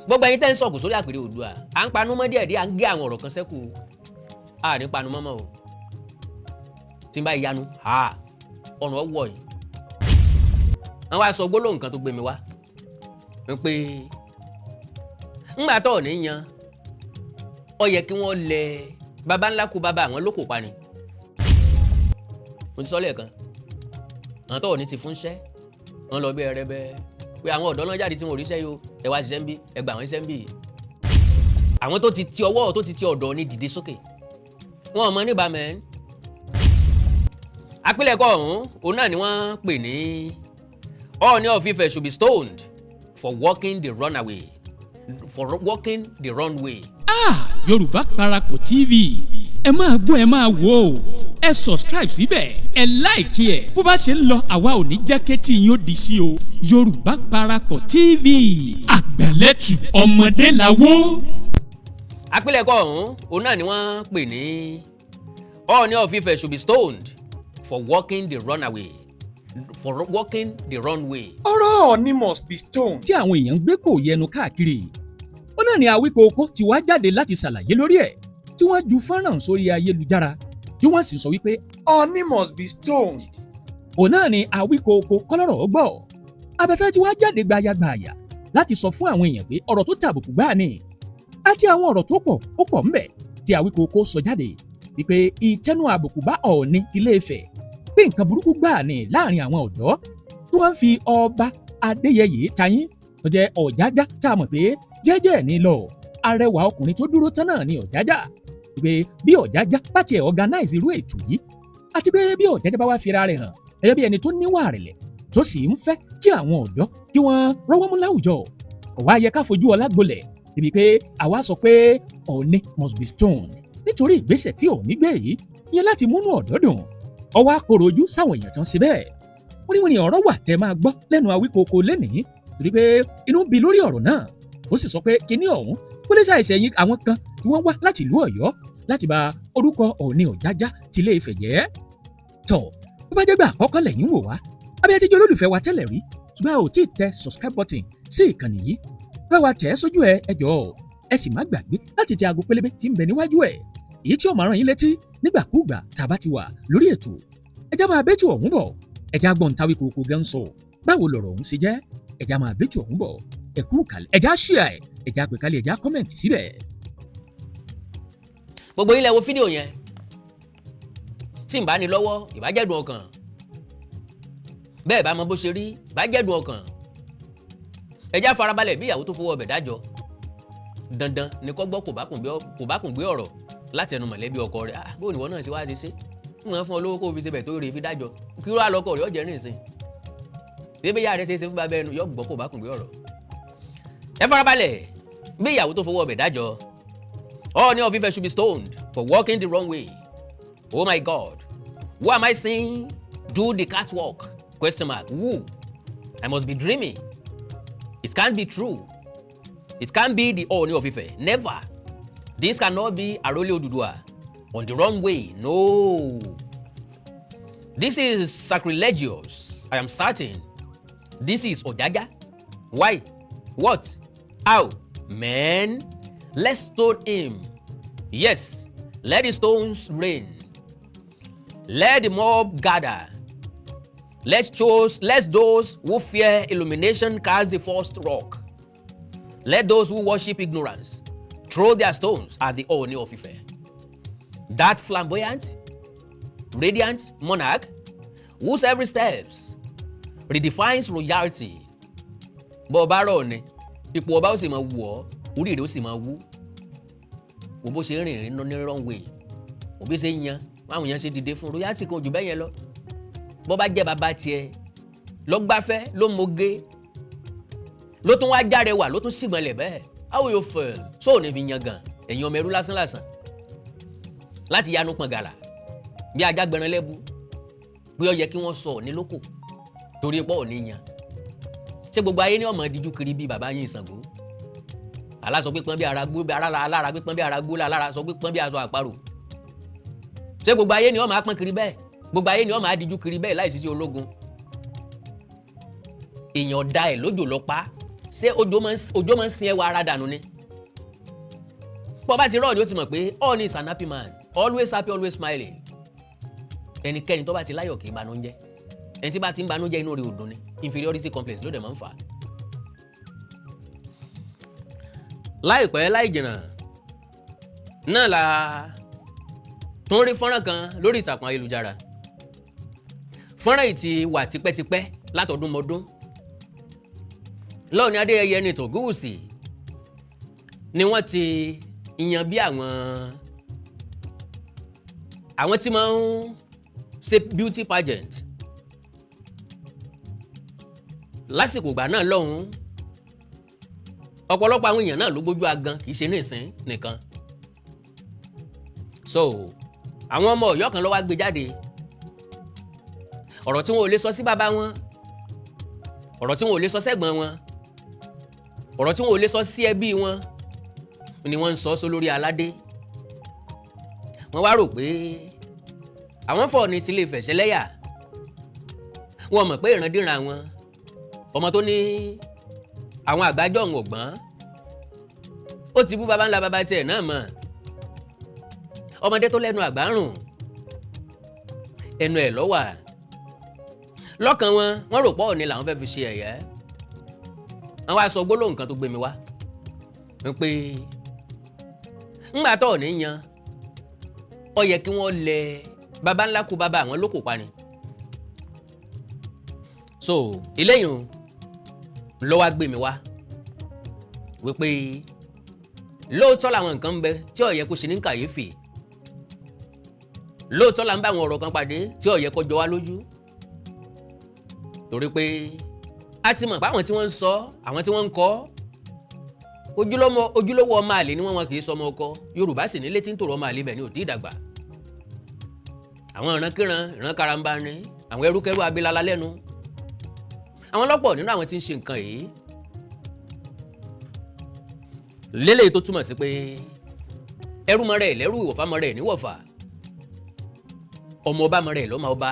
Gbogbo ẹ̀yin tẹ́ ń sọ̀kù sórí àpèrè Oòduà, à ń panu mọ́ díẹ̀ díẹ̀, à ń gé àwọn ọ̀rọ̀ kan sẹ́kù. À ní panu mọ́mọ́ o. Tí n bá yanu ọ̀run ọwọ́ yìí. Wọ́n wá sọ gbólóhùn kan tó gbé mi wá pé ńgbà tó ní yan, ó yẹ kí wọ́n lẹ baba ńlá kú baba àwọn lóko pa ni. Mo ti sọ lẹ́ẹ̀kan, àwọn tó ní ti fún iṣẹ́ wọ́n lọ bí ẹrẹ́bẹ́ pé àwọn ọ̀dọ́ náà jáde tí wọn ò ríṣẹ́ yìí o, ẹ wá ṣiṣẹ́ ń bí, ẹ gbà wọ́n ṣiṣẹ́ ń bí. Àwọn tó ti ti ọwọ́ tó ti ti ọ̀dọ́ ní dìde sókè, wọn ò mọ níbà mẹ́rin. Àpilẹ̀kọ ọ̀hún, òun náà ni wọ́n pè ní "Ọọ̀ni of Ife should be stoned for walking the runaway, for walking the runway." Ah, Yorùbá Parapọ̀ TV, ẹ máa gbọ́, ẹ máa wò ó. Ẹ subscribe síbẹ̀, ẹ like ẹ̀. Bó bá ṣe ń lọ, àwa ò ní jẹ́ kétí yín ó di sí o. Yorùbá Parapọ̀ TV, àgbàlẹ́tù ọmọdé làwọ́. Àpilẹ̀kọ ọ̀hún, òun náà ni wọ́n pè ní "Ọọ̀ni of Ife should be stoned for walking the runaway, for walking the runway." Ọ̀rọ̀ Ọọ̀ni must be stoned. Tí àwọn èèyàn ń gbé kò yẹnu káàkiri, ó náà ní Awíkókó tí wàá jáde láti ṣàlàyé lórí ẹ̀, tí wọ́n ju fọ́nrán sórí ayélujára, tí wọ́n sì sọ wípé Ọọ̀ni must be stoned. Òun náà ni Awíkókó kọ́lọ́rọ̀ gbọ́. Abẹ́fẹ́ tí wàá jáde gbayagbaya láti sọ fún àwọn èèyàn pé ọ̀rọ̀ tó tàbùkù gbáà ni, àti àwọn ọ̀rọ̀ tó pọ̀ ó pọ̀ ńbẹ̀ tí Awíkókó sọ jáde wípé ìtẹnu àbùkù bá Ọọ̀ni tilé Ifẹ̀, pé nǹkan burúkú gbáà ni láàrin àwọn ọ̀dọ́ tí wọ́n ń fi ọba Adéyẹyè tayín tó jẹ́ Ọ̀jájá, tá a mọ̀ pé jẹ́jẹ́ ní lọ, arẹwà ọkùnrin tó dúró tán náà ní Ọ̀jájá, pé bí Ọ̀jájá bá tiẹ̀ organize irú ètò yìí, àti pé bí Ọ̀jájá bá wá fira rẹ̀ hàn gẹ́gẹ́ bí ẹni tó níwà rẹ̀lẹ̀, tó sì ń fẹ́ kí àwọn ọ̀dọ́ kí wọ́n rọ́wọ́ mú láwùjọ, kò wá yẹ ká fojú ọlá gbolẹ̀ ibi pé àwa sọ pé Ọọ̀ni must be stoned nítorí ìgbésẹ̀ tí Ọọ̀ni gbé yìí yẹn láti múnú ọ̀dọ́ dùn. Ọwọ́ akọ̀rọ̀ ojú sáwọn èèyàn tó ń ṣe bẹ́ẹ̀. Wọ́n ní ọ̀rọ̀ wà tẹ́ máa gbọ́ lẹ́nu Awíkókó lẹ́nìí, torí pé inú bí lórí ọ̀rọ̀ náà. Ó sì sọ pé kinní ọ̀hún kó lè ṣàìṣẹ̀yìn àwọn kan tí wọ́n wá láti ìlú Ọ̀yọ́ láti bà orúkọ Ọọ̀ni Ọ̀jájá tilé Ifẹ̀ jẹ́. Tọ̀, bó bá jẹ́ gbà àkọ́kọ́ lẹ́yìn wò wá, àbí ẹ ti jẹ́ olólùfẹ́ wa tẹ́lẹ̀ rí ṣùgbọ́n ẹ ò tí ì tẹ subscribe button sí ìkànnì yìí, bá wa tẹ̀ ẹ́ sójú ẹ. Ẹ jọ̀ọ́, ẹ sì má gbàgbé láti tẹ aago pélébé tí ń bẹ níwájú ẹ̀, èyí tí ó máa rán yín létí nígbàkúùgbà tá a bá ti wà lórí ètò. Ẹ já máa bẹ́tù ọ̀hún bọ̀. Ẹ já gbọ́n táwí kòkó gan sọ. Báwo lọ̀rọ̀ ọ̀hún ṣe jẹ́? Ẹ já máa bẹ́tù ọ̀hún bọ̀. Ẹ kú kàlẹ̀, ẹ já share ẹ̀, ẹ já pè kálẹ̀, ẹ já comment síbẹ̀. Gbogbo yín lẹ wo fídíò yẹn. Tí n bá ní lọ́wọ́, ìbájẹ́dùn ọkàn bẹ́ẹ̀ bá mọ bó ṣe rí, ìbájẹ́dùn ọkàn. Ẹ já farabalẹ̀. Bí ìyàwó tó fowó ọbẹ̀ dájọ́, dandan ni kó gbọ́ kò bá kùn gbé ọ̀rọ̀ láti ẹnu mọ̀lẹ́bí ọkọ rẹ̀. Ah, bó ni ìwọ náà ṣe wá ṣe ṣe ń wọ́n fún ọ lówó kó o fi ṣe bẹ̀ tó rè fi dájọ́, kí ló wá lọ́kọ rẹ̀ ọ̀jẹ̀ rìn sìn ṣé bí ìyá rẹ̀ ṣe ṣe fún bàbá ẹnu yọ gbọ́ kò bá kùn gbé ọ̀rọ̀. Ẹ farabalẹ̀. Bí ìyàwó tó fowó ọbẹ̀ dájọ́, Ọọ̀ni of Ife should be stoned for walking the wrong way. Oh my God, who am I seeing do the catwalk? Question mark. Who? I must be dreaming. It can't be true. It can't be the Ọọ̀ni of Ife. Never. This cannot be Arole Oduduwa on the wrong way. No, this is sacrilegious. I am certain this is Ojaja. Why? What? How? Man, let's stone him. Yes, let the stones rain. Let the mob gather. Let those who fear illumination cast the first rock. Let those who worship ignorance throw their stones at the Ooni of Ife, that flamboyant, radiant monarch whose every steps redefines royalty. Bọ́ ọba rọ̀ ni ipò ọba, ó sì máa wù ọ́, orí rẹ̀ ó sì máa wú. Wò bó ṣe ń rìn rìn ní runway, wò bí ṣe ń yan àwọn èèyàn ṣe dìde fún royalty kan jù bẹ́ẹ̀ yẹn lọ. Bọ́ bá jẹ́ bàbá tiẹ̀ lọ́gbáfẹ́ ló moge, ló tún wá járe wà, ló tún ṣìgbọ́nlẹ̀ bẹ́ẹ̀, how you feel? So ò ní fi yan gan ẹ̀yin ọmọ ẹrú lásán lásán láti yanu pọ̀n gàlà bí ajá gbẹran lẹ́bu bí ó yẹ kí wọ́n sọ òní lóko torí pọ́ òní yan. Ṣé gbogbo ayé ní ọmọ díjú kiri bíi bàbá yín Ṣàngó? Aláṣọ pípọ́n bí ara gbó, alára pípọ́n bí ara gbó, alára sọ pípọ́n bí aṣọ àparò. Ṣé gbogbo ayé ni ọmọ apọ́n kiri bẹ́ẹ̀? Gbogbo ayé ni ọmọ adíjú kiri bẹ́ẹ̀ láì ṣiṣẹ́ ológun? Èèyàn da ẹ̀ lójò lọ pa. Ṣé òjò máa ń sin ẹwà ara dànù ni? Bọ́ bá ti rọ́ọ̀ni, ó ti mọ̀ pé Ọọ̀ni is an happy man, always happy, always smiling. Ẹnikẹ́ni tó bá ti láyọ̀ kì í banújẹ́. Ẹni tí bá ti ń banújẹ́, inú rẹ̀ ò dùn ni. Inferiority complex ló dẹ̀ máa ń fà á. Láìpẹ́ láì jìnnà náà la tún rí fọ́nrán kan lórí ìtàkùn ayélujára. Fọ́nrán yìí ti wà tipẹ́tipẹ́ látọdún mọ́dún. Lọ́ọ̀ni Adéyẹyẹ ní Ògúnwùsì ni wọ́n ti yan bí àwọn tí máa ń ṣe beauty pageant lásìkò ìgbà náà lọ́hùn-ún. Ọ̀pọ̀lọpọ̀ àwọn èèyàn náà ló gbójú agan, kì í ṣe ní ìsín nìkan. So àwọn ọmọ Ọ̀yọ́ kan ló wá gbé jáde, ọ̀rọ̀ tí wọn ò lè sọ sí bàbá wọn, ọ̀rọ̀ tí wọn ò lè sọ sẹ́gbọ̀n wọn, ọ̀rọ̀ tí wọn ò lè sọ sí ẹbí wọn ni wọ́n ń sọ sọ lórí aládé. Wọ́n wá rò pé àwọn fọ̀ ní tilé Ifẹ̀ ṣẹlẹ́yà. Wọ́n mọ̀ pé ìrandíran àwọn ọmọ tó ní àwọn àgbájọ ọ̀hún ọ̀gbọ́n, ó ti bú baba ńlá baba tiẹ̀ náà mọ̀. Ọmọdé tó lẹ́nu àgbà ń rùn, ẹnu ẹ̀ lọ́wà lọ́kàn wọn. Wọ́n rò pọ̀ ní làwọn fẹ́ fi ṣe ẹ̀yẹ́. Wọ́n wá sọ gbólóhùn kan tó gbé mi wá pé ńgbà tó ní yan, ó yẹ kí wọ́n lẹ baba ńlá kú baba àwọn lóko pa ni. So eléyìí ló wá gbé mi wá wípé lóòótọ́ làwọn nǹkan ń bẹ tí ó yẹ kó ṣe ní kàyéfì. Lóòótọ́ là ń bá àwọn ọ̀rọ̀ kan pàdé tí ó yẹ kó jọ wá lójú, torí pé a ti mọ̀ pé àwọn tí wọ́n ń sọ, àwọn tí wọ́n ń kọ́, ojúlówó ọmọ àlè ni wọ́n. Wọn kì í sọmọ ọkọ. Yorùbá sì nílé tí ń tòrò, ọmọ àlè bẹ̀ ni ò tí ì dàgbà. Àwọn ìrankíran, ìran karamba ni àwọn ẹrúkẹrú abilala lẹ́nu. Àwọn lọ́pọ̀ nínú àwọn tí ń ṣe nǹkan yìí lélẹ́yìí, tó túmọ̀ sí pé ẹrú mọ rẹ̀ lẹ́rú, ìwọ̀fà mọ rẹ̀ níwọ̀fà, ọmọ ọba mọ rẹ̀ lọ́mọ ọba,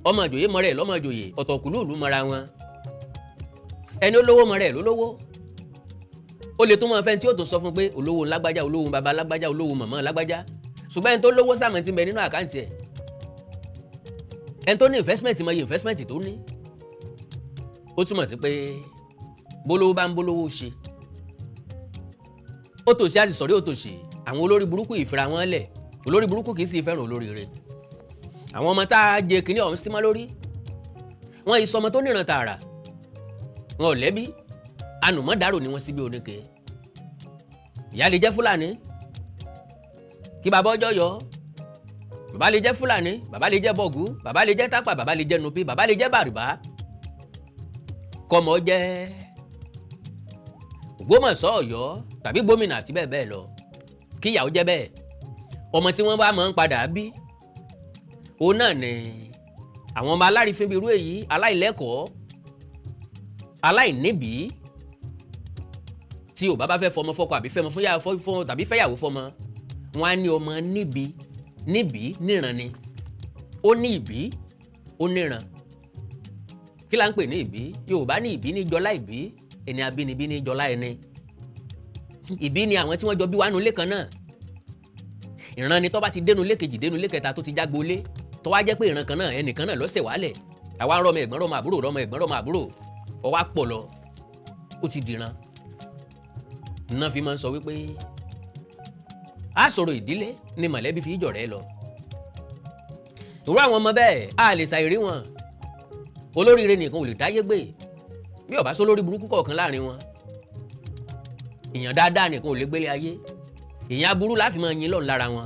ọmọ ìjòyè mọ rẹ̀ lọ́mọ ìjòyè, ọ̀tọ̀kùlú ìlú mọra wọn. Ẹni olówó mọ rẹ̀ lólówó. Ó lè tún mọ fẹ́ tí ó tún sọ fún pé olówó lágbájá, olówó baba lágbájá, olówó màmá lágbájá. Ṣùgbọ́n ẹni tó lówó sàmì ti ń bẹ nínú account ẹ̀, ẹni tó ní investment mọ iye investment tó ní. Ó túmọ̀ sí pé bólówó bá ń bólówó ṣe, ó tòṣì àti sọ̀rí òtòṣì. Àwọn olórí burúkú ìfira wọn lẹ̀. Olórí burúkú kì í sì fẹ́ràn olóríire. Àwọn ọmọ tá a jẹ kínní ọ̀hún símọ́ lórí wọn yìí, sọmọ tó níran tààrà, wọn ò lẹ́bí, anùmọ́dárò ni wọ́n síbi oníke. Ìyá lè jẹ́ Fúlàní, kí bàbá ọjọ́ yọ. Bàbá lè jẹ́ Fúlàní, bàbá lè jẹ́ Bọ̀gú, bàbá lè jẹ́ Tápà, bàbá lè jẹ́ Nupe, bàbá lè jẹ́ Bàrìbá, kọ́mọ jẹ́ Ògbómọ̀ṣọ́, Ọ̀yọ́ tàbí gómìnà àti bẹ́ẹ̀ bẹ́ẹ̀ lọ, kíyàwó jẹ́ bẹ́ẹ̀. Ọmọ tí wọ́n bá máa ń padà bí, òun náà ni àwọn ọmọ alárìífín bíi irú èyí, aláìlẹ́kọ̀ọ́, aláìníbìí. Tí ò bá bá fẹ́ fọmọ fọkọ àbí fẹ́mọ fúnyà fún tàbí fẹ́yàwó fọmọ, wọn á ní ọmọ níbi níbí níran ni. Ó ní ìbí, ó níran. Kí la ń pè ní ìbí? Yorùbá ní ìbí ní jọlá ìbí ẹni, abínibí ní jọlá ẹni. Ìbí ni àwọn tí wọ́n jọ bí wánú ilé kan náà. Ìran ni tó bá ti dénú ilé kejì, dénú ilé kẹta, tó ti jágbo ilé, tó wá jẹ́ pé ìran kan náà, ẹnìkan náà lọ́sẹ̀ wálẹ̀. Àwa ń rọmọ ẹ̀gbọ́n, rọmọ àbúrò, rọmọ ẹ̀gbọ́n, rọmọ àbúrò, ọwá pọ̀ lọ, ó ti dìran náà. Fi máa ń sọ wípé a sọ̀rọ̀ ìdílé ni mọ̀lẹ́bí fi jọ̀rẹ́ lọ. Irú àwọn ọmọ bẹ́ẹ̀, a lè ṣàìrí wọn. Olóríire nìkan ò lè dáyé gbé bí ó bá sọ lórí burúkú kọ̀ọ̀kan láàrin wọn. Èèyàn dáadáa nìkan ò lè gbélé ayé. Èèyàn aburú láfi máa yin lọ́run lára wọn.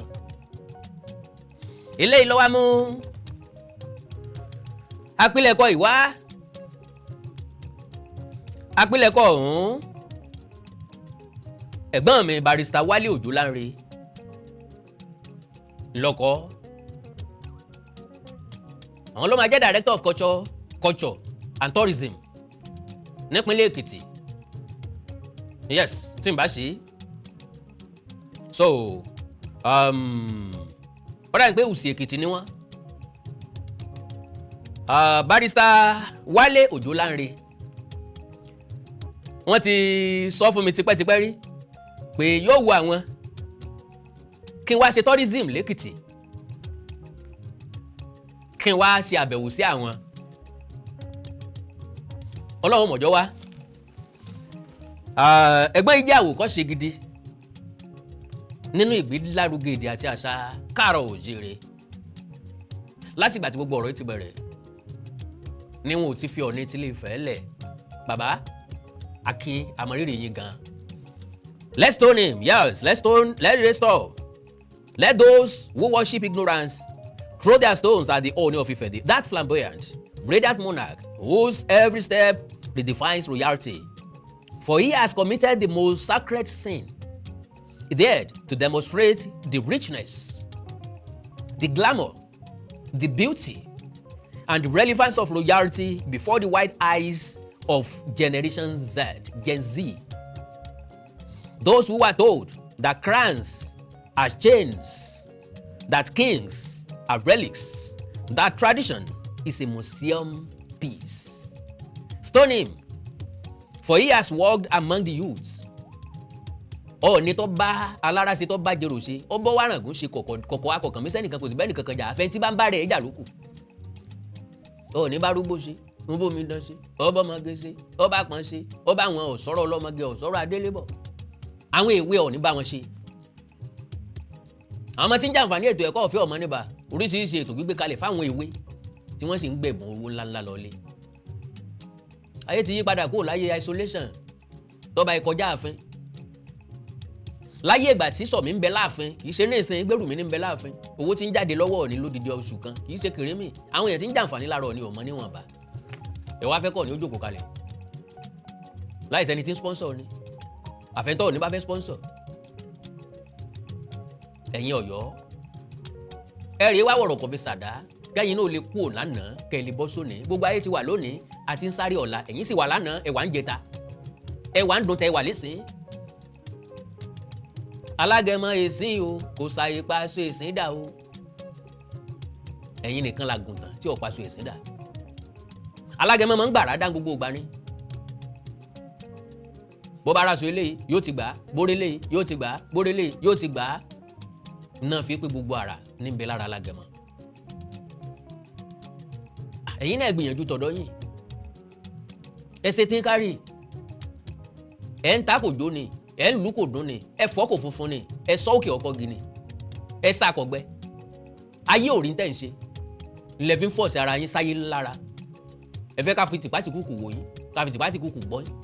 Eléyìí ló wá mú àpilẹ̀kọ ìwá àpilẹ̀kọ ọ̀hún. Ẹ̀gbọ́n mi, Barrister Wálé Òjó Lánre lọ́kọ́, àwọn ló máa jẹ́ director of culture and tourism nípínlẹ̀ Èkìtì. Yes, tí n bá ṣe so ó dàbí pé Ùsì Èkìtì ni wọ́n. Barrister Wálé Òjó Lánre, Wọ́n ti sọ fún mi tipẹ́tipẹ́ rí pé yóò wo àwọn kí n wá ṣe tourism lẹ́kìtì, kí n wá ṣe àbẹ̀wò sí àwọn. Ọlọ́run mọ̀jọ́ wá. Ẹ̀gbọ́n yìí jẹ́ àwòkọ́ṣe gidi nínú ìgbélárugẹ èdè àti àṣà káàrọ̀ òjìrè. Látìgbà tí gbogbo ọ̀rọ̀ yìí ti bẹ̀rẹ̀ ni wọn ò ti fi Ọọ̀ni tilé Ifẹ̀ lẹ̀. Bàbá Akin, àmọ̀rírì yín gan. Let's stone him. Yes, let's stone, let it stop. Let those who worship ignorance throw their stones at the Ooni of Ife, that flamboyant, radiant monarch whose every step redefines royalty. For he has committed the most sacred sin. He dared to demonstrate the richness, the glamour, the beauty, and the relevance of royalty before the wide eyes of Generation Z, Gen Z. Those who were told that crowns are chains, that kings are relics, that tradition is a museum piece. Stone him, for he has walked among the youths. Ọọ̀ni tó bá alára ṣe, tó bá jèrò ṣe, ó bọ́ wàràngún ṣe kọ̀kọ̀ akọ̀kàn mí sẹ́nìkan, kò sí bẹ́ẹ̀ nìkan kan jà, àfẹn tí bá ń bá rẹ̀ jà lókù. Ọọ̀ni bá rúgbó ṣe, ń bómi dán ṣe, ọba ọmọge ṣe, ọba pọ́n ṣe, ọba àwọn ọ̀sọ́rọ̀ ọlọ́mọge, ọ̀sọ́rọ̀ adélébọ̀, àwọn èwe Ọọ̀ni bá wọn ṣe. Àwọn ọmọ tí ń jàǹfààní ètò ẹ̀kọ́ ọ̀fẹ́ ọmọ níbà, oríṣiríṣi ètò gbígbé kalẹ̀ fáwọn èwe tí wọ́n sì ń gbẹ̀bùn owó ńláńlá lọ́lé. Ayé ti yí padà kúrò láyé isolation tọ́ba ìkọjá ààfin. Láyé ìgbà tí Sọ̀mí ń bẹ láàfin, kì í ṣe ní ìsìn Gbèrúmí ní ń bẹ láàfin, owó tí ń jáde lọ́wọ́ Ọọ̀ni lódìdí oṣù kan kì í ṣe kèrémì. Àwọn èèyàn tí ń jàǹfààní lára Ọọ̀ni ọmọ níwọ̀nba. Ẹ wá fẹ́ kọ́ ní ó jókòó kalẹ̀ láì sẹ́ni tí ń sponsor ni, àfẹ́ntọ́ òní bá fẹ́ sponsor. Ẹ̀yin Ọ̀yọ́, ẹ rí wá wọ̀rọ̀ kò fi sàdá, kẹ́yìn náà lè kú ò lánàá, kẹ́ ẹ lè bọ́ sóní. Gbogbo ayé ti wà lónìí àti ń sáré ọ̀la, ẹ̀yin sì wà lánàá, ẹ̀ wà ń jẹta, ẹ̀ wà ń dùn tẹ́ ẹ wà lẹ́sìn. Alágẹmọ èsìn o, kò ṣàyè pa aṣọ èsìn dà o. Ẹ̀yin nìkan la gùntàn tí ò pa aṣọ èsìn dà. Alágẹmọ máa ń gbàrà dá gbogbo ìgbà ni. Bó bá raṣọ eléyìí, yóò ti gbà á. Bóré eléyìí, yóò ti gbà á. Bóré eléyìí, yóò ti gbà á. Náà fi pé gbogbo ara níbẹ̀ lára alágẹmọ. Ẹ̀yin náà gbìyànjú tọ̀dọ̀ yín, ẹsẹ̀ tí ń kárì, ẹ̀ ń ta kò jó ni, ẹ̀ ń lù kò dún ni, ẹ̀ fọ́ kò funfun ni, ẹ̀ sọ òkè ọkọ gini, ẹ̀ sá kọ̀gbẹ́. Ayé ò rí tẹ̀ ń ṣe ilẹ̀ fi ń fọ̀ọ̀sì ara yín sáyé lára. Ẹ fẹ́ ká fi tìpátìkúkù wò yín, ká fi tìpátìkúkù gbọ́ yín.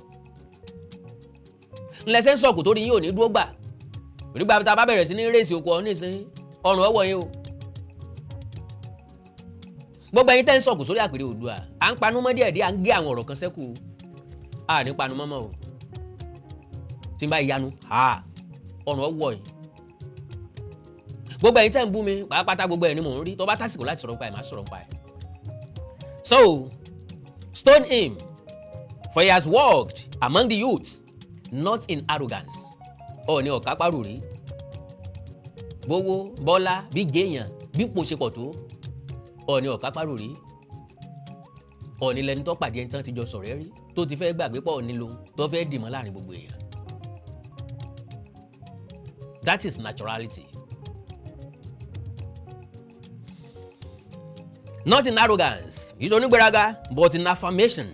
Ńlẹ̀ sẹ́ ń sọ̀kù torí yín ò ní dúró gbà onígbà tá a bá bẹ̀rẹ̀ sí ní rèsì òkú ọ nísìnyí, ọrùn ọwọ́ yín o. Gbogbo ẹ̀yin tẹ́ ń sọ̀kù sórí àpèrè Oòduà, à ń panú mọ́ díẹ̀ díẹ̀, à ń gé àwọn ọ̀rọ̀ kan sẹ́kù, à ní panu mọ́mọ́ o. Tí n bá yanu ọrùn ọwọ́ yìí. Gbogbo ẹ̀yin tẹ́ ń bú mi pàápàá, gbogbo ẹ̀ ni mò ń rí. Tó bá tásìkò láti sọ̀rọ̀ nípa ẹ̀, má sọ̀rọ̀ nípa ẹ̀. So stone him, for he has walked among the youths, not in arrogance. Ọ̀ọ́ni ọ̀ká párò rí bówó bọ́lá bí jẹ́yàn bí pò ṣe pọ̀ tó. Ọ̀ọ́ni ọ̀ká párò rí. Ọ̀ọ́ni lẹni tó pàdé ẹni tán ti jọ sọ̀rẹ́ rí, tó ti fẹ́ gbàgbé pọ̀ ní lòun tó fẹ́ dìmọ́ láàrin gbogbo èèyàn. That is naturality. Not in arrogance, kì í ṣe onígbéraga, but in affirmation.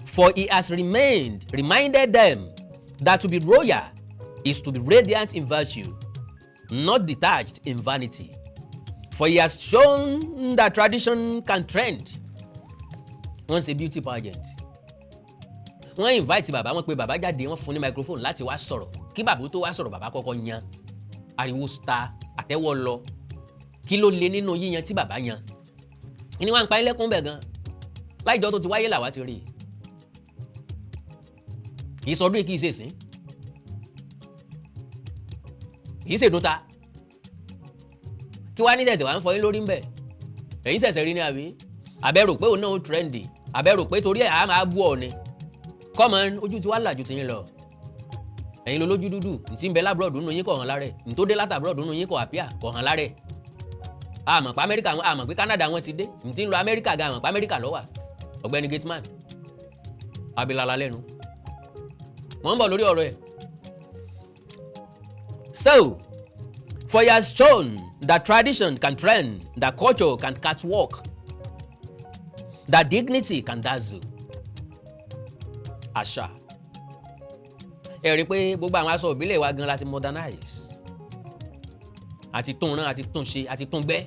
For he has reminded them that to be royal is to be radiant in virtue, not detached in vanity. For he has shown that tradition can trend. Wọ́n ṣe beauty pageant, wọ́n invite bàbá, wọ́n pe bàbá jáde, wọ́n fún ní microphone láti wá sọ̀rọ̀. Kí bàbá tó wá sọ̀rọ̀, bàbá kọ́kọ́ yan, ariwo ta, àtẹ́wọ́ lọ. Kí ló lé nínú yíyan tí bàbá yan? Kí ni wọ́n ń pa ẹlẹ́kùn bẹ̀ gan? Láìjọ́ tó ti wáyé làwa ti rí i, kì í sọdún, kì í ṣèsín, kì í ṣèdúnta. Kí wàá ní ṣẹ̀ṣẹ̀ wàá ń fọyín lórí ń bẹ̀? Ẹ̀yin ṣẹ̀ṣẹ̀ rí ni àbí àbẹ̀rò pé òun náà ó trendy, àbẹ̀rò pé torí ẹ̀ á máa bú ọ ni? Kọ́mọ ojú tí wàá là ju tiyín lọ. Ẹ̀yin ló lójú dúdú. Ntí ń bẹ l'abroad nínú yín kò hàn lára ẹ̀, ntó dé lát'abroad nínú yín kò àpíà, kò hàn lára ẹ̀. Àmọ̀ pé Amẹ́ríkà, àmọ̀ pé Canada wọn ti dé. Ntí ń lọ Amẹ́ríkà gan, àmọ̀ pé Amẹ́ríkà ló wà. Ọ̀gbẹ́ni Gateman abilala lẹ́nu. Mò ń bọ̀ lórí ọ̀rọ̀ ẹ̀. So, for he has shown that tradition can trend, that culture can catwalk, that dignity can dazzle. Àṣà. Ẹ rí i pé gbogbo àwọn aṣọ ìbílẹ̀ wa gan la ti modernize. Àti tún rán, àti tún ṣe, àti tún gbẹ́.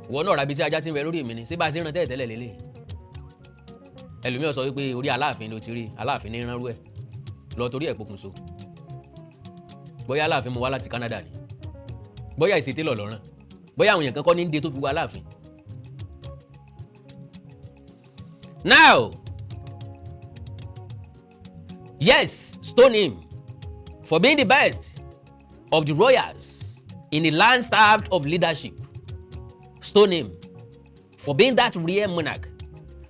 Ìwọ náà rabi tí ajá ti ń bẹ lórí mi ni, ṣé bá a ṣe ń ran tẹ́lẹ̀ tẹ́lẹ̀ lélẹ̀. Ẹlòmíràn sọ wípé orí Aláàfin ló ti rí, Aláàfin ní ránrú ẹ̀ lọ torí ẹ̀ pokùnso. Bóyá Aláàfin mu wá láti Canada ni, bóyá ìṣètè lọ lọ́rùn, bóyá àwọn èèyàn kan kọ́ ní ń de tó fi wá Aláàfin. Now, yes, stone him for being the best of the royals in a land starved of leadership. Stone him for being that rare monarch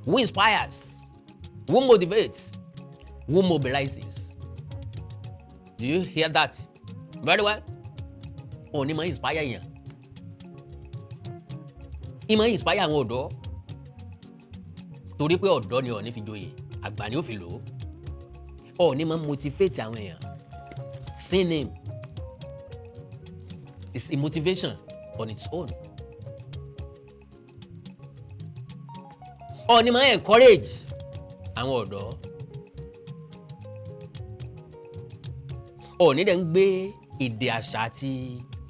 who inspires, who motivates, who mobilizes. Do you hear that? Very well. Ọọ̀ni máa inspire èèyàn. Ìmọ̀ máa inspire àwọn ọ̀dọ́. Torí pé ọ̀dọ́ ni Ọọ̀ni fi joyè, àgbà ni ó fi lò ó. Ọọ̀ni máa motivate àwọn èèyàn. Seeing him is a motivation on its own. Ọọ̀ni máa encourage àwọn ọ̀dọ́. Ọọ̀ni dẹ̀ ń gbé èdè, àṣà àti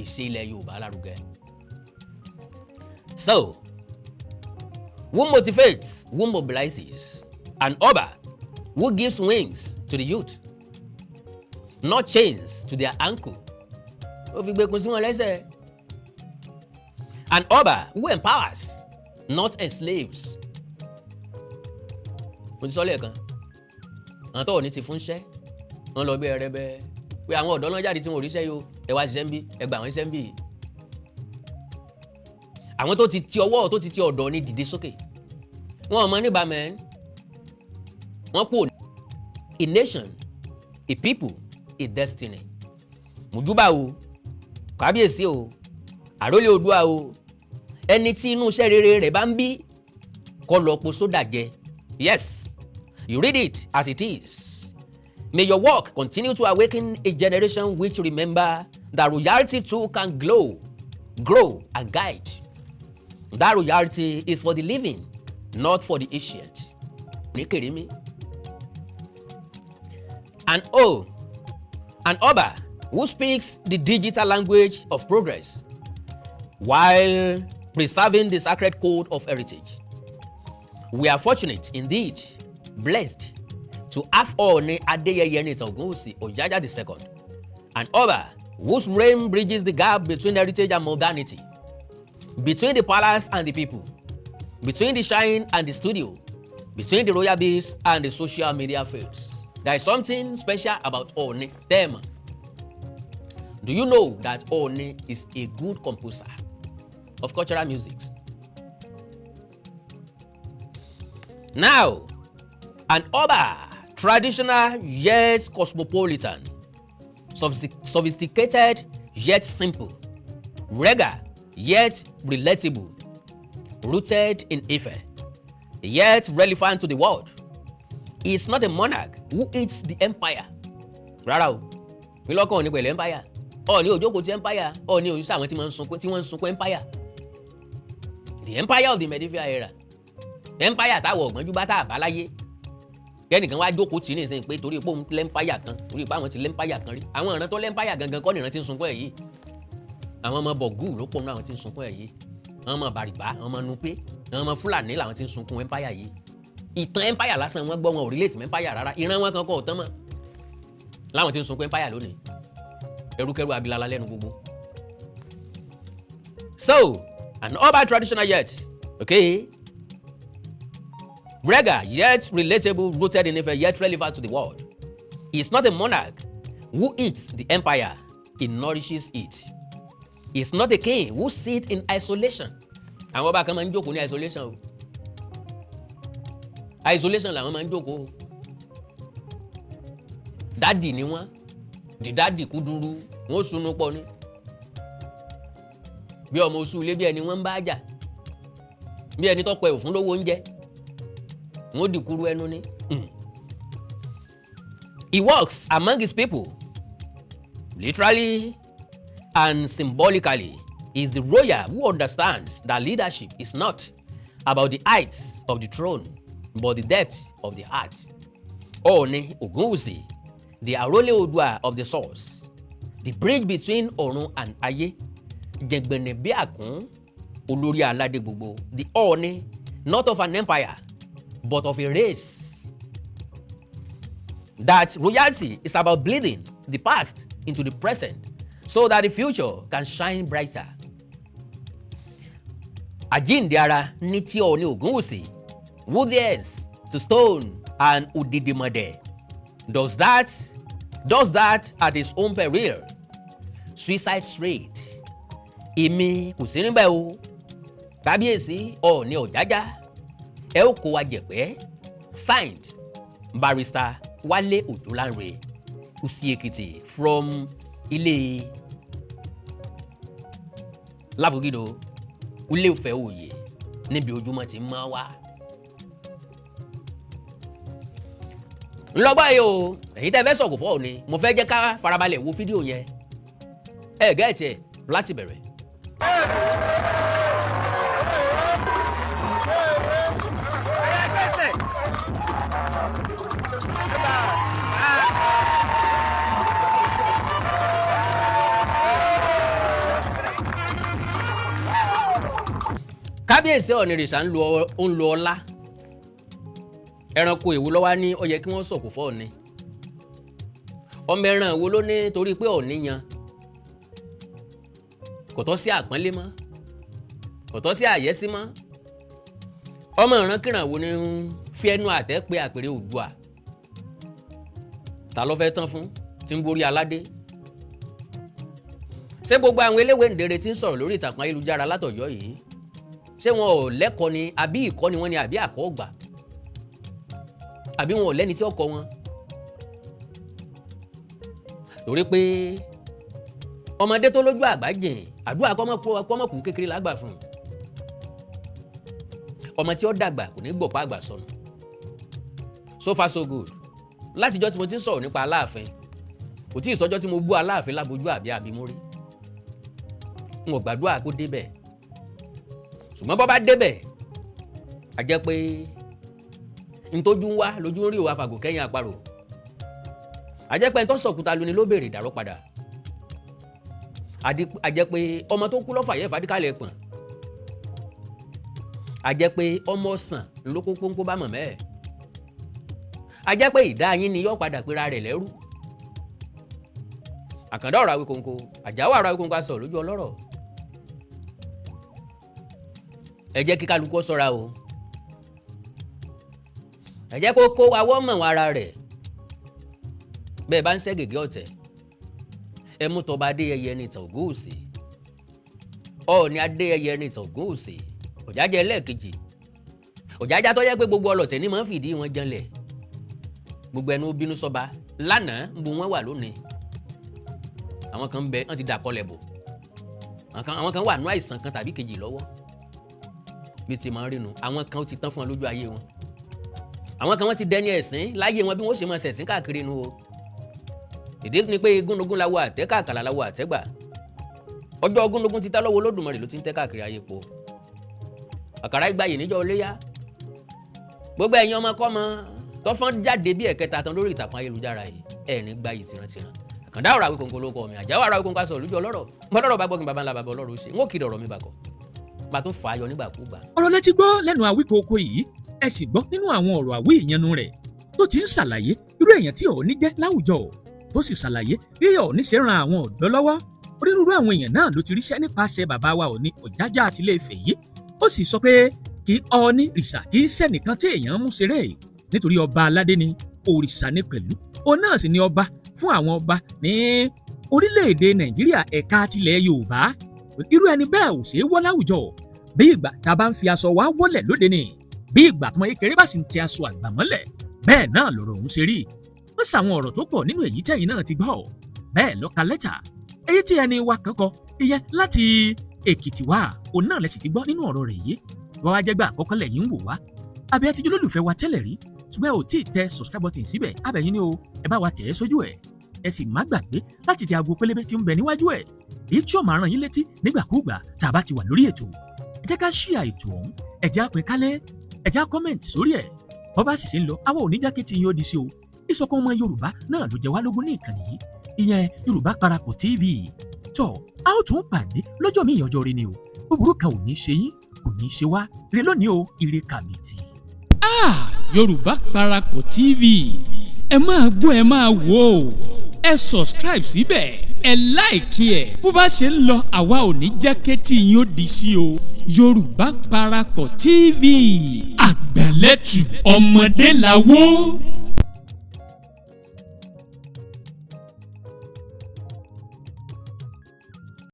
ìṣe ilẹ̀ Yorùbá lárugẹ. So, who motivates, who mobilizes? An Oba who gives wings to the youth, not chains to their ankle. Ó fi gbẹkun sí wọn lẹ́sẹ̀. An Oba who empowers, not enslaves. Mo ti sọ lẹ́ẹ̀kan, àwọn tó ní ti fún iṣẹ́, wọ́n lọ bí ẹrẹ́bẹ́ pé àwọn ọ̀dọ́ náà jáde tí wọn ò ríṣẹ́ yìí o, ẹ wá ṣiṣẹ́ ń bí, ẹ gbà wọ́n ṣiṣẹ́ ń bí. Àwọn tó ti ti ọwọ́ tó ti ti ọ̀dọ́ ní dìde sókè, wọn ò mọ nígbà mẹ́rin wọ́n kú. A nation, a people, a destiny. Mùjúbà o, kábíyèsí o, àrólé Oòduà o. Ẹni tí inú iṣẹ́ rere rẹ̀ bá ń bí kó lọ po sódà jẹ. Yes, you read it as it is. May your work continue to awaken a generation which remember that royalty too can glow, grow and guide. That royalty is for the living, not for the ancient. Ní kèrèmí. And oh, an Oba who speaks the digital language of progress while preserving the sacred code of heritage. We are fortunate indeed, blessed to have Ooni Adeyeye Enitan Ogunwusi Ojaja II, an Oba whose reign bridges the gap between heritage and modernity, between the palace and the people, between the shrine and the studio, between the royal base and the social media fields. There is something special about Ooni Tema. Do you know that Ooni is a good composer of cultural music? Now, an Oba, traditional yet cosmopolitan, sophisticated yet simple, regal yet relatable, rooted in Ife, yet relevant to the world. He is not a monarch who eats the empire. Rárá o, mi lọ́kàn ò ní pẹ̀lú empire. Ọọ̀ni òjókòó ti empire, Ọọ̀ni òyìnbó àwọn tí wọ́n ń sunkún, tí wọ́n ń sunkún empire. The empire of the medieval era. Empire táwọn ọ̀gbọ́njú bá tá a bá láyé. Kẹ́nìkan wá jókòó tì í nìsín pé torí pé òun l'empire kan, torí pé àwọn ti l'empire kan rí. Àwọn ìran tó l'empire gangan kọ́ nìran tí ń sunkún ẹ̀ yìí. Àwọn ọmọ bọ̀gù ló pọ̀ nínú àwọn tí ń sunkún ẹ̀ yìí. Àwọn ọmọ bàrìbá, àwọn ọmọ nupe, àwọn ọmọ fúlàní làwọn tí ń sunkún empire yìí. Ìtàn empire lásán wọn gbọ́, wọn ò relate mọ́ empire rárá. Ìran wọn kan kọ́ ọ̀tán mọ́ láwọn tí ń sunkún empire lónìí. Ẹrúkẹrú abilala lẹ́nu gbogbo. So, an Oba traditional yet, okay, regal yet relatable, rooted in Ife yet relevant to the world. He is not a monarch who eats the empire, he nourishes it. He is not a king who sits in isolation. Àwọn ọba kan máa ń jókòó ní isolation o. Isolation làwọn máa ń jókòó. Daddy ni wọ́n, di daddy kúdúrú, wọ́n sunu pọ̀ ni. Bí ọmọ oṣù ilé, bí ẹni wọ́n ń bá jà, bí ẹni tọpẹ òfun lówó oúnjẹ, wọ́n di kúrú ẹnu ni. He works among his people, literally and symbolically. He is the royal who understands that leadership is not about the height of the throne, but the depth of the heart. Ọọ̀ni Ògúnwùsì, the Arole Oòduà of the source, the bridge between ọ̀run and ayé, jẹ̀gbẹ̀nẹ̀ bí àkún, olórí aládé gbogbo, the Ọọ̀ni, not of an empire, but of a race. That royalty is about bleeding the past into the present so that the future can shine brighter. Àjíǹde ara ní tí Ọọ̀ni Ògúnwùsì, who dares to stone an Odidimode, does that at his own peril. Suicide rate. Èmi kò sí níbẹ̀ o. Kábíyèsí Ọọ̀ni Ọ̀jájá, ẹ ó kó wa jẹ̀pẹ́. Signed, Barrister Wálé Òjòláńre, Usi Èkìtì, from ilé Láfogídò, Ilé Ifẹ̀ òye níbi ojúmọ́ ti máa wá. Ńlọgbà yìí o, èyí tẹ́ fẹ́ sọ̀kò fọ́ òní, mo fẹ́ jẹ́ ká farabalẹ̀ wo fídíò yẹn, ẹ gẹ́ẹ̀tì ẹ̀ láti bẹ̀rẹ̀. Kábíyèsí Ọ̀nìrìṣà ń lo ọlá ẹranko èwo lọ́wọ́ ní ó yẹ kí wọ́n sọ̀kò fọ́ Ọ̀ọ̀ni? Ọmọ ẹran wo ló ní torí pé Ọ̀ọ̀ni yan kò tọ́ sí àpọ́nlé mọ́, kò tọ́ sí àyẹ́sí mọ́? Ọmọ ìrankíran wo ni ń fi ẹnu àtẹ́ pé àpèrè Oòduà? Ta ló fẹ́ tán fún tí ń borí aládé? Ṣé gbogbo àwọn eléwé ǹdèrè tí ń sọ̀rọ̀ lórí ìtàkùn ayélujára látọ̀yọ́ yìí, ṣé wọn ò lẹ́kọ̀ọ́ ni, àbí ìkọ́ ni wọ́n ni, àbí àkọ́gbà, àbí wọn ò lẹ́ni tí ó kọ́ wọn? Torí pé ọmọdé tó lójú àgbà jìn, àdúrà kọ́mọkù kékeré lágbà fún un. Ọmọ tí ó dàgbà kò ní gbọ̀pá àgbà sọnù. So far so good. Látijọ́ tí mo ti ń sọ̀rọ̀ nípa Aláàfin, kò tí ì sọjọ́ tí mo bú Aláàfin lábojú àbí àbímórí. N ò gbàdúrà kó débẹ̀, ṣùgbọ́n bọ́ bá débẹ̀, a jẹ́ pé ntójú ń wá lójú ń rí òwò àfàgò kẹ́yìn àparò. A jẹ́ pé ẹni tó sọ̀kúta lóni ló béèrè ìdàrọ́ padà. A jẹ́ pé ọmọ tó kú lọ́fà yẹ́ fàdíkàlẹ̀ pọ̀n. A jẹ́ pé ọmọ ọ̀sán ló kó pọ́npọ́ bá mọ̀ mẹ́ẹ̀. A jẹ́ pé ìdá yín ni yóò padà pera rẹ̀ lẹ́rú. Àkàndá ọ̀rọ̀ Awíkonko, Àjàwọ̀ ọ̀rọ̀ Awíkonko aṣọ lójú ọlọ́rọ̀. Ẹ jẹ́ kí kálukú ṣọ́ra o. Ẹ jẹ́ kó kó awọ́ mọ̀ wọn ara rẹ̀. Bẹ́ẹ̀ bá ń ṣẹ́ gègé ọ̀tẹ̀, ẹ mú tọba Adéyẹyẹ ní ìtàn Ògúnwùsì, Ọọ̀ni Adéyẹyẹ ní ìtàn Ògúnwùsì, Ọ̀jájá ẹlẹ́ẹ̀kejì, Ọ̀jájá tó yẹ pé gbogbo ọlọ̀tẹ̀ ní máa ń fìdí wọn janlẹ̀. Gbogbo ẹnu bínú sọba lánàá, ń bo wọn wà lónìí. Àwọn kan ń bẹ, wọ́n ti dàkọlẹ̀ bò. Àwọn kan wà nú àìsàn kan tàbí kejì lọ́wọ́ bí ti máa ń rínu. Àwọn kan ó ti tán fún wọn lójú ayé wọn. Àwọn kan wọ́n ti dẹni ẹ̀sín láyé wọn, bí wọ́n ṣe máa ṣẹ̀sín káàkiri nu o. Ìdí ni pé igúnnugún lawo àtẹ́, káàkàlà lawo àtẹ́gbà. Ọjọ́ ogúnnugún ti tá lọ́wọ́ Olódùmarè ló ti ń tẹ́ káàkiri ayé po. Àkàrà ìgbàyè níjọ́ iléyá. Gbogbo ẹ̀yin ọmọ kọ́mọ tọ́fọ́n jáde bí ẹ̀kẹta tán lórí ìtàkùn ayélujára yìí, ẹ̀ ní gbáyìí tìrantìran. Àkàndá ọ̀rọ̀ Awíkonko ló kọ́ mi. Àjàwọ̀ ọ̀rọ̀ Awíkonko aṣọ lójú ọlọ́rọ̀. Mọ́lọ́rọ̀ bá gbọ́gin baba ńlá baba ọlọ́rọ̀ ṣe ń ó kiri ọ̀rọ̀ mi bàkọ́, máa tún fà á yọ nígbàkúgbà. Ọ̀rọ̀ lẹ ti gbọ́ lẹ́nu Awíkonko yìí. Ẹ sì gbọ́ nínú àwọn ọ̀rọ̀ àwí ìyẹnu rẹ̀ tó ti ń ṣàlàyé irú èèyàn tí Ọọ̀ni jẹ́ láwùjọ, tó sì ṣàlàyé bí Ọọ̀ni ṣe ran àwọn ọ̀dọ́ lọ́wọ́. Onírúurú àwọn èèyàn náà ló ti ríṣẹ́ nípasẹ̀ bàbá wa Ọọ̀ni Ọ̀jájá àti Ilé Ifẹ̀ yìí. Ó sì sọ pé kí Ọọ̀ni rìṣà kì í ṣẹnìkan tí èèyàn ń mú ṣeré, nítorí ọba aládé ni, òrìṣà ni pẹ̀lú. Òun náà sì ni ọba fún àwọn ọba ní orílẹ̀-èdè Nàìjíríà, ẹ̀ka tilẹ̀ Yorùbá. Irú ẹni bẹ́ẹ̀ ò ṣeé wọ́ láwùjọ. Bí ìgbà tá a bá ń fi aṣọ wa wọ́lẹ̀ lóde ni, bí ìgbà tọmọ kékeré bá sì ń tẹ aṣọ àgbà mọ́lẹ̀, bẹ́ẹ̀ náà lọ̀rọ̀ òun ṣe rí. Wọ́n ṣàwọn ọ̀rọ̀ tó pọ̀ nínú èyí tẹ́yìn náà ti gbọ́. Bẹ́ẹ̀ ló ka lẹ́tà èyí tí ẹni wa kan kọ, ìyẹn láti Èkìtì wá. Òun náà lẹ sì ti gbọ́ nínú ọ̀rọ̀ rẹ̀ yìí. Wọ́n wá jẹ́gbẹ́ àkọ́kọ́ lẹ́yìn ń wò wá, àbí ẹ ti jólólùfẹ́ wa tẹ́lẹ̀ rí. Ṣùgbọ́n ẹ ò tí ì tẹ subscribe button síbẹ̀, abẹ́yìn ni o, ẹ bá wa tẹ̀ ẹ́ sójú ẹ̀. Ẹ sì má gbàgbé láti tẹ aago pélébé tí ń bẹ níwájú ẹ̀, èyí tí ó máa rán yín létí nígbàkúùgbà tá a bá ti wà lórí ètò. Ẹ jẹ́ ká share ètò ọ̀hún, ẹ jẹ́ á pín kálẹ̀, ẹ jẹ́ á comment sórí ẹ̀. Bọ́ bá sì ṣe ń lọ, àwa ò ní jákè tí yín ó di sí o. Ìṣọ̀kan ọmọ Yorùbá náà ló jẹ wá lógún ní ìkànnì yìí, ìyẹn Yorùbá Parapọ̀ TV. Tọ́ a ó tún pàdé lọ́jọ́ míì, ọjọ́ ire ni o. Búburú kan ò ní ṣe yín, kò ní ṣe wá. Ire lónìí o, ire kàbìtì. Ah, Yorùbá Parapọ̀ TV, ẹ máa gbọ́, ẹ máa wò ó. Ẹ subscribe síbẹ̀, ẹ like ẹ̀. Bó bá ṣe ń lọ, àwa ò ní jẹ́ kétí yín ó di sí o. Yorùbá Parapọ̀ TV, àgbàlẹ́tù ọmọdé làwọ̀.